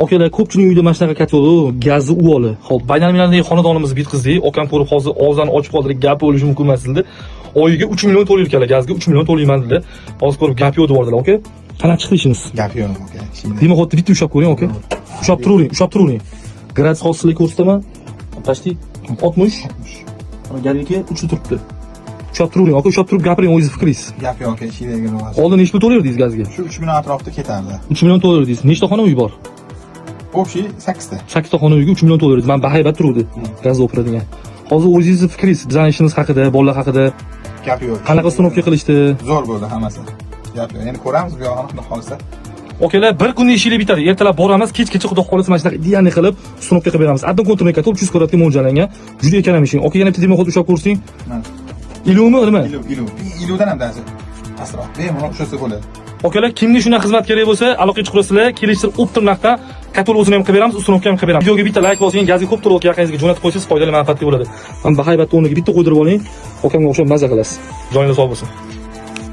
Akalar, ko'pchilik uyda mana shunaqa котёл, gazni uvoli. Xo'p, baynalmilalning xonadonimizni bitqizdik. Akam ko'rib, hozir og'zini ochib qoldi, gap bo'lishi mumkin emas dedi. Oyiga 3 million to'laydi ekanlar, gazga 3 million to'layman dedi. Hozir ko'rib, gap yo'q deb yubordilar, aka. Qanaqa chiqdi ishimiz? Gap yo'q, aka. Shunday. Дымоход ni bitta ushlab ko'ring, aka. Ushlab turavering, ushlab turavering. Gradus hozir sizlarga ko'rsataman. Почти 60. Mana gazniki 3 turibdi. Ushlab turavering, aka, ushlab turib gapiring, o'zingiz fikringiz. Gap yo'q, aka, ishlaydigan emas. Oldin necha pul to'lardingiz gazga? Shu 3 million atrofida ketardi. 3 million to'lardingiz. Nechta xona uy bor? Общий 8 ta. 8 ta xona uyga 3 million to'lardingiz. Man bahaybat turuvdi. Gaz opera degan. Hozir o'zingizni fikringiz, bizning ishimiz haqida, bolalar haqida, Gap yo'q. Qanaqa установка qilishdi? Zo'r bo'ldi hammasi. Gap yo'q. Endi ko'ramiz bu yog'ini, xudo xolisa. Akalar, bir kunda ishinglar bitadi. Ertalab boramiz, kechgacha, xudo xohlasa, mana shunaqa идеальный qilib установка qilib beramiz. Одноконтурный котёл 300 kvadratga mo'ljallangan. Juda ekan ham ishing. Aka, yana bitta дымоход ushlab ko'rsang. Mana. Iluvmi, nima? Iluv, iluv. Iluvdan ham даже pastroq. Bemalol ushlasa bo'ladi. Akalar, kimga shunaqa xizmat kerak bo'lsa, aloqaga chiqasizlar, kelishtirib, оптом narxda котёл o'zini ham qilib beramiz, установка ham qilib beramiz. Videoga bitta like bosing, gazga ko'p to'lovga yaqiningizga jo'natib qo'ysangiz, foydali, manfaatli bo'ladi. Mana bahaybatni o'rniga bitta qo'ydirib oling, akamga o'xshab maza qilasiz. Joningiz sog' bo'lsin.